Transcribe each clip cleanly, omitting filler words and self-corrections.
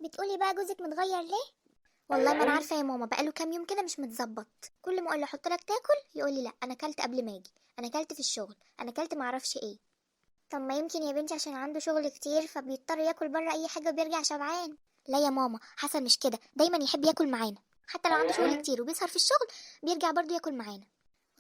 بتقولي بقى جوزك متغير ليه؟ والله ما انا عارفه يا ماما، بقاله كام يوم كده مش متظبط. كل ما اقول له احط لك تاكل يقول لي لا انا اكلت قبل ما اجي، انا اكلت في الشغل، انا اكلت معرفش ايه. طب ما يمكن يا بنتي عشان عنده شغل كتير فبيضطر ياكل بره اي حاجة وبيرجع شبعان. لا يا ماما، حسن مش كده، دايما يحب ياكل معانا، حتى لو عنده شغل كتير وبيسهر في الشغل بيرجع برضه ياكل معانا.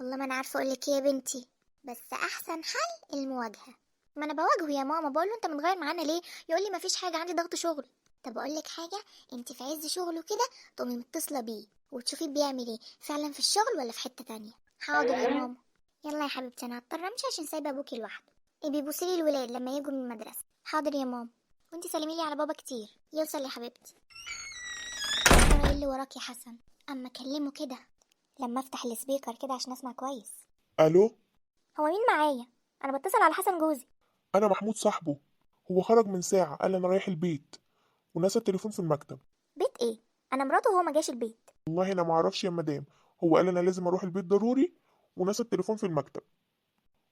والله ما انا عارفه اقول لك ايه يا بنتي، بس احسن حل المواجهة. ما انا بواجهه يا ماما، بقول له انت متغير معانا ليه؟ يقول لي مفيش حاجة، عندي ضغط شغل. طب اقول لك حاجة، انت في عز شغله كده تقومي متصلة بيه وتشوفيه بيعمل ايه فعلا في الشغل ولا في حتة تانية. حاضر يا ماما. يلا يا حبيبتي انا هضطر امشي عشان سايبه ابوكي لوحده. ايه بيبوسي لي الولاد لما يجوا من المدرسة. حاضر يا ماما، وانت سلمي لي على بابا كتير. يوصل يا حبيبتي. ترى ايه اللي وراك يا حسن؟ اما اكلمه كده لما افتح ال speaker كده عشان اسمع كويس. الو، هو مين معايا؟ انا بتصل على حسن جوزي. انا محمود صاحبه. هو خرج من ساعة قال انا رايح البيت ونسى التليفون في المكتب. بيت ايه؟ انا مراته وهو ما جاش البيت. والله انا ما اعرفش يا مدام، هو قال انا لازم اروح البيت ضروري ونسى التليفون في المكتب.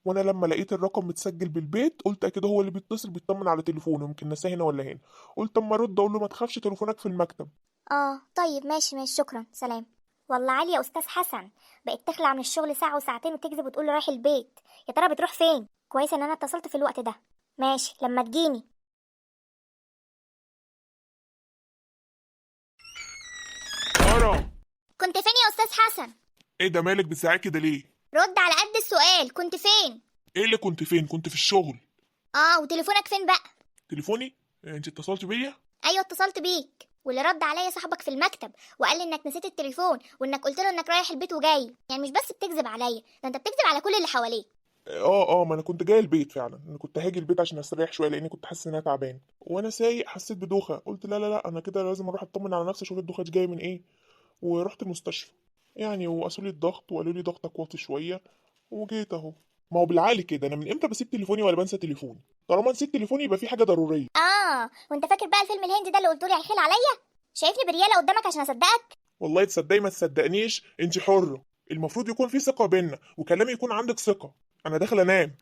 وانا لما لقيت الرقم متسجل بالبيت قلت اكيد هو اللي بيتصل بيطمن على تليفونه، يمكن نساه هنا ولا هنا. قلت اما ارد اقول له ما تخافش تليفونك في المكتب. اه طيب ماشي ماشي، شكرا، سلام. والله عالي يا استاذ حسن، بقيت تخلع من الشغل ساعة وساعتين وتكذب وتقول رايح البيت. يا ترى بتروح فين؟ كويس ان انا اتصلت في الوقت ده. ماشي لما تجيني. ساره، كنت فين يا استاذ حسن؟ ايه ده مالك بتزعقي كده ليه؟ رد على قد السؤال، كنت فين؟ ايه اللي كنت فين؟ كنت في الشغل. اه وتليفونك فين بقى؟ تليفوني؟ انت اتصلت بيا؟ ايوه اتصلت بيك، واللي رد عليا صاحبك في المكتب وقال لي انك نسيت التليفون وانك قلت له انك رايح البيت وجاي. يعني مش بس بتكذب عليا، ده انت بتكذب على كل اللي حواليك. اه ما انا كنت جاي البيت فعلا، انا كنت هاجي البيت عشان استريح شوية لاني كنت حاسس ان انا تعبان. وانا سايق حسيت بدوخه، قلت لا لا لا انا كده لازم اروح اطمن على نفسي اشوف الدوخه دي جاية من ايه. ورحت المستشفى يعني، وقاسوا لي الضغط وقالوا لي ضغطك واطي شوية وجيت اهو. ما هو بالعقل كده، انا من امتى بسيب تليفوني ولا بنسى تليفوني؟ طالما نسيت تليفوني يبقى في حاجة ضرورية. اه وانت فاكر بقى الفيلم الهندي ده اللي قلت لي هيخيل عليا؟ شايفني برياله قدامك عشان اصدقك؟ والله تصدقي ما تصدقنيش، انت حره، المفروض يكون في ثقة بينا وكلامي يكون عندك ثقة. انا داخل انام.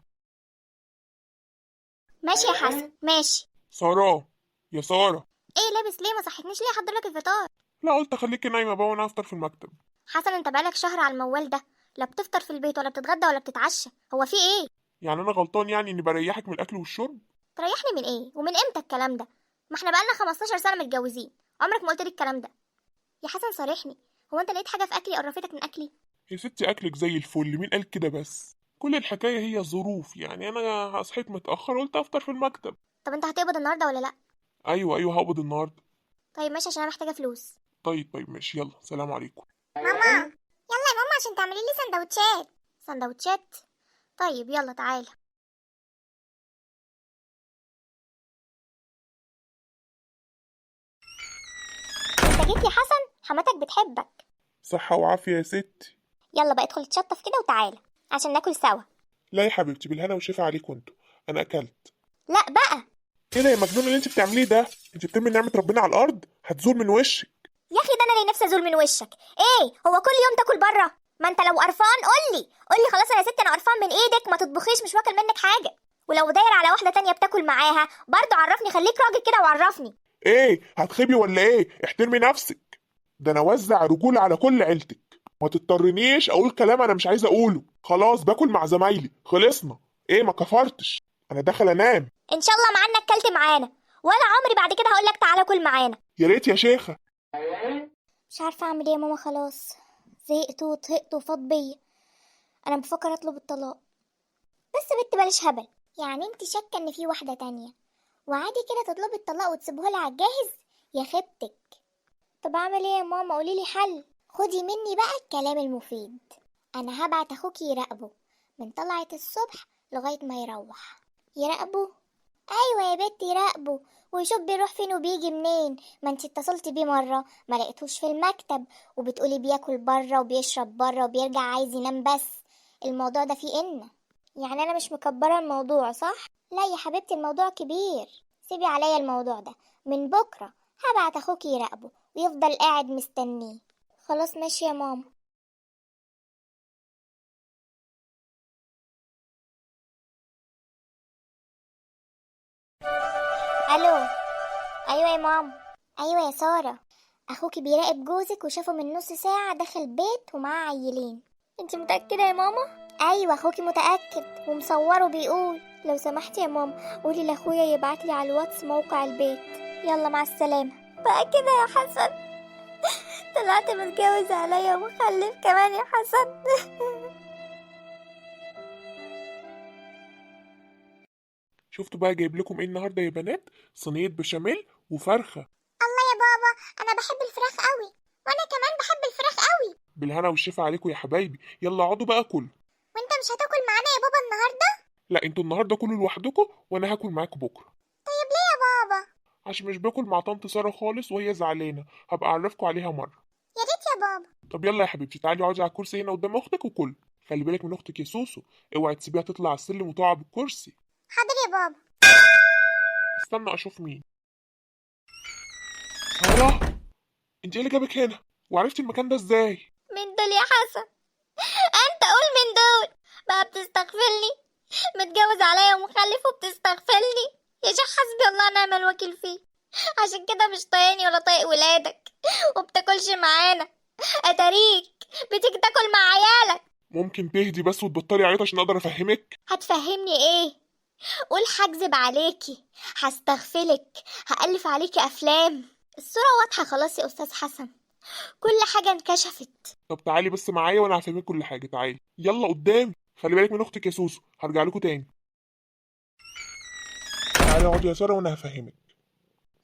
ماشي يا حسن ماشي. ساره، يا ساره. ايه لابس ليه؟ ما صحتنيش ليه احضر لك الفطار؟ لا قلت اخليكي نايمة بقى وانا افطر في المكتب. حسن انت بقالك شهر على الموال ده، لا بتفطر في البيت ولا بتتغدى ولا بتتعشى، هو في ايه؟ يعني انا غلطان يعني اني بريحك من الاكل والشرب؟ تريحني من ايه؟ ومن امتى الكلام ده؟ ما احنا بقالنا 15 سنة متجوزين، عمرك ما قلت لي الكلام ده. يا حسن صارحني، هو انت لقيت حاجة في اكلي قرفتك من اكلي؟ يا ستي اكلك زي الفل، مين قال كده؟ بس كل الحكاية هي ظروف، يعني انا صحيت متاخر قلت افطر في المكتب. طب انت هتقبض النهارده ولا لا؟ ايوه هقبض النهارده. طيب ماشي عشان انا محتاجه فلوس. طيب ماشي، يلا سلام عليكم. ماما يلا يا ماما عشان تعملي لي سندوتشات. سندوتشات؟ طيب يلا تعالى. انت جيت يا حسن، حماتك بتحبك. صحة وعافيه يا ستي. يلا بقى ادخل اتشطف كده وتعالى عشان ناكل سوا. لا يا حبيبتي بالهنا والشفا عليكم انتوا، انا اكلت. لا بقى. ايه ده يا مجنون اللي انت بتعمليه ده؟ انت بترمي نعمه ربنا على الارض، هتزول من وشك. يا اخي ده انا اللي نفسي ازول من وشك. ايه هو كل يوم تاكل بره؟ ما انت لو قرفان قول لي، قول لي خلاص انا يا ستي انا قرفان من ايدك، ما تطبخيش مش واكل منك حاجة. ولو داير على واحدة تانية بتاكل معاها برضه عرفني، خليك راجل كده وعرفني. ايه هتخبي ولا ايه؟ احترمي نفسك، ده انا وزع رجولة على كل عيلتك. ما تضطرنيش اقول كلام انا مش عايز اقوله. خلاص باكل مع زمايلي، خلصنا. ايه ما كفرتش؟ انا داخل انام. ان شاء الله مع انك كلت معانا، ولا عمري بعد كده هقول لك تعالى كل معانا. يا ريت يا شيخه. مش عارفه اعمل ايه يا ماما، خلاص زهقت وطهقت وفاض بيا. انا بفكر اطلب الطلاق. بس بنت بلاش هبل، يعني انت شاكه ان في واحدة تانية وعادي كده تطلبي الطلاق وتسيبه لها على الجاهز؟ يا خيبتك. طب اعمل ايه يا ماما؟ قولي لي حل. خدي مني بقى الكلام المفيد، انا هبعت اخوكي يراقبه من طلعة الصبح لغاية ما يروح. يراقبه؟ ايوه يا بنتي يراقبه ويشوف بيروح فين وبيجي منين. ما انتي اتصلتي بيه مرة ما لقيتوش في المكتب، وبتقولي بياكل بره وبيشرب بره وبيرجع عايز ينام بس. الموضوع ده فيه ان يعني انا مش مكبره الموضوع صح؟ لا يا حبيبتي الموضوع كبير، سيبي عليا الموضوع ده. من بكره هبعت اخوكي يراقبه ويفضل قاعد مستنيه. خلاص ماشي يا ماما. الو. ايوه يا ماما. ايوه يا ساره، اخوكي بيراقب جوزك وشافه من نص ساعة دخل بيت ومعاه عيلين. انت متاكدة يا ماما؟ ايوه اخوكي متاكد ومصوره بيقول. لو سمحتي يا ماما قولي لاخويا يبعتلي على الواتس موقع البيت. يلا مع السلامة. بقى كده يا حسن، طلعت متجوز عليا ومخلف كمان يا حسن. شفتوا بقى جايب لكم ايه النهارده يا بنات؟ صينية بشاميل وفرخه. الله يا بابا، انا بحب الفراخ قوي. وانا كمان بحب الفراخ قوي. بالهنا والشفا عليكم يا حبايبي. يلا اقعدوا بقى كلوا. وانت مش هتاكل معانا يا بابا النهارده؟ لا، انتوا النهارده كلوا لوحدكم وانا هاكل معاكم بكره. طيب ليه يا بابا؟ عشان مش باكل مع طنط ساره خالص وهي زعلانة، هبقى اعرفكم عليها مرة. يا ريت يا بابا. طب يلا يا حبيبتي، تعالي اقعدي على الكرسي هنا قدام اختك وكل. خلي بالك من اختك يا سوسو، اوعي تسيبيها تطلع على السلم وتقع بالكرسي. حاضر يا بابا. استنى اشوف مين. ساره، انت ايه اللي جابك هنا؟ وعرفتي المكان ده ازاي؟ من دول يا حسن؟ انت قول من دول بقى. بتستغفلني، متجوز عليا ومخلف وبتستغفلني يا شيخ. حسبي الله ونعم الوكيل فيه. عشان كده مش طايقني ولا طايق ولادك وبتاكلش معانا. اتاريك بتيجي تاكل مع عيالك. ممكن تهدي بس وتبطلي عيط عشان اقدر افهمك؟ هتفهمني ايه؟ قول هكذب عليكي، هستغفلك، هألف عليكي افلام. الصورة واضحة خلاص يا استاذ حسن، كل حاجة انكشفت. طب تعالي بس معايا وانا هفهمك كل حاجة. تعالي يلا قدامي. خلي بالك من اختك يا سوسو، هرجع لكم تاني. تعالي اقعدي يا ساره وانا هفهمك.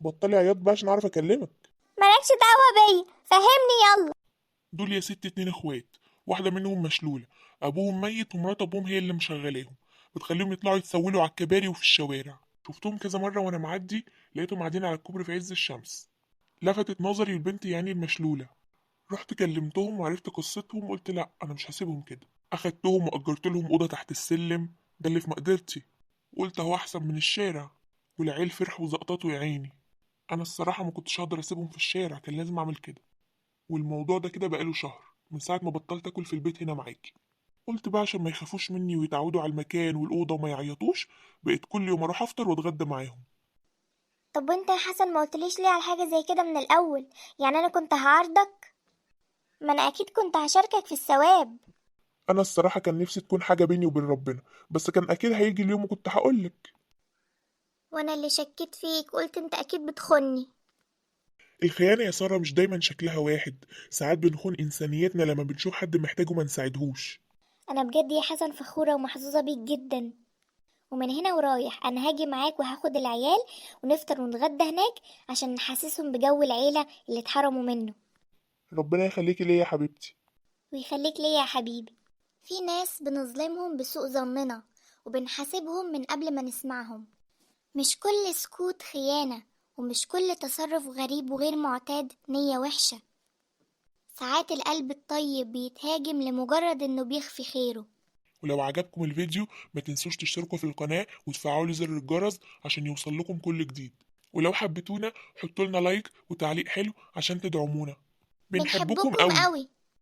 بطلي عياط بقى عشان اعرف اكلمك. مالكش دعوة بيا، فهمني يلا. دول يا ست 2 اخوات، واحدة منهم مشلولة، ابوهم ميت ومرات ابوهم هي اللي مشغلاهم، بتخليهم يطلعوا يتسولوا على الكباري وفي الشوارع. شفتهم كذا مرة وانا معدي، لقيتهم قاعدين على الكوبري في عز الشمس. لفتت نظري البنت يعني المشلولة. رحت كلمتهم وعرفت قصتهم وقلت لا انا مش هسيبهم كده. اخدتهم واجرت لهم اوضة تحت السلم، ده اللي في مقدرتي، وقلت اهو احسن من الشارع. والعيال فرحوا وزقططوا يا عيني. انا الصراحة ما كنتش هقدر اسيبهم في الشارع، كان لازم اعمل كده. والموضوع ده كده بقاله شهر من ساعة ما بطلت اكل في البيت هنا معاكي. قلت بقى عشان ما يخافوش مني ويتعودوا على المكان والأوضة وما يعيطوش، بقيت كل يوم أروح أفطر وأتغدى معاهم. طب وانت يا حسن ما قلتليش ليه على حاجة زي كده من الأول؟ يعني أنا كنت هعارضك؟ ما أنا أكيد كنت هشاركك في الثواب. أنا الصراحة كان نفسي تكون حاجة بيني وبين ربنا، بس كان أكيد هيجي اليوم وكنت هقولك. وأنا اللي شكيت فيك، قلت أنت أكيد بتخوني. الخيانة يا سارة مش دايما شكلها واحد، ساعات بنخون إنسانيتنا لما بنشوف حد محتاجه ما نساعدهوش. أنا بجد يا حسن فخورة ومحظوظة بيك جدا، ومن هنا ورايح أنا هاجي معاك وهاخد العيال ونفطر ونتغدى هناك عشان نحسسهم بجو العيلة اللي اتحرموا منه. ربنا يخليكي ليا يا حبيبتي. ويخليك ليا يا حبيبي. في ناس بنظلمهم بسوء ظننا وبنحاسبهم من قبل ما نسمعهم. مش كل سكوت خيانة، ومش كل تصرف غريب وغير معتاد نية وحشة. ساعات القلب الطيب بيتهاجم لمجرد انه بيخفي خيره. ولو عجبكم الفيديو ما تنسوش تشتركوا في القناة وتفعلوا زر الجرس عشان يوصل لكم كل جديد. ولو حبيتونا حطوا لنا لايك وتعليق حلو عشان تدعمونا. بنحبكم بنحبكم قوي. قوي.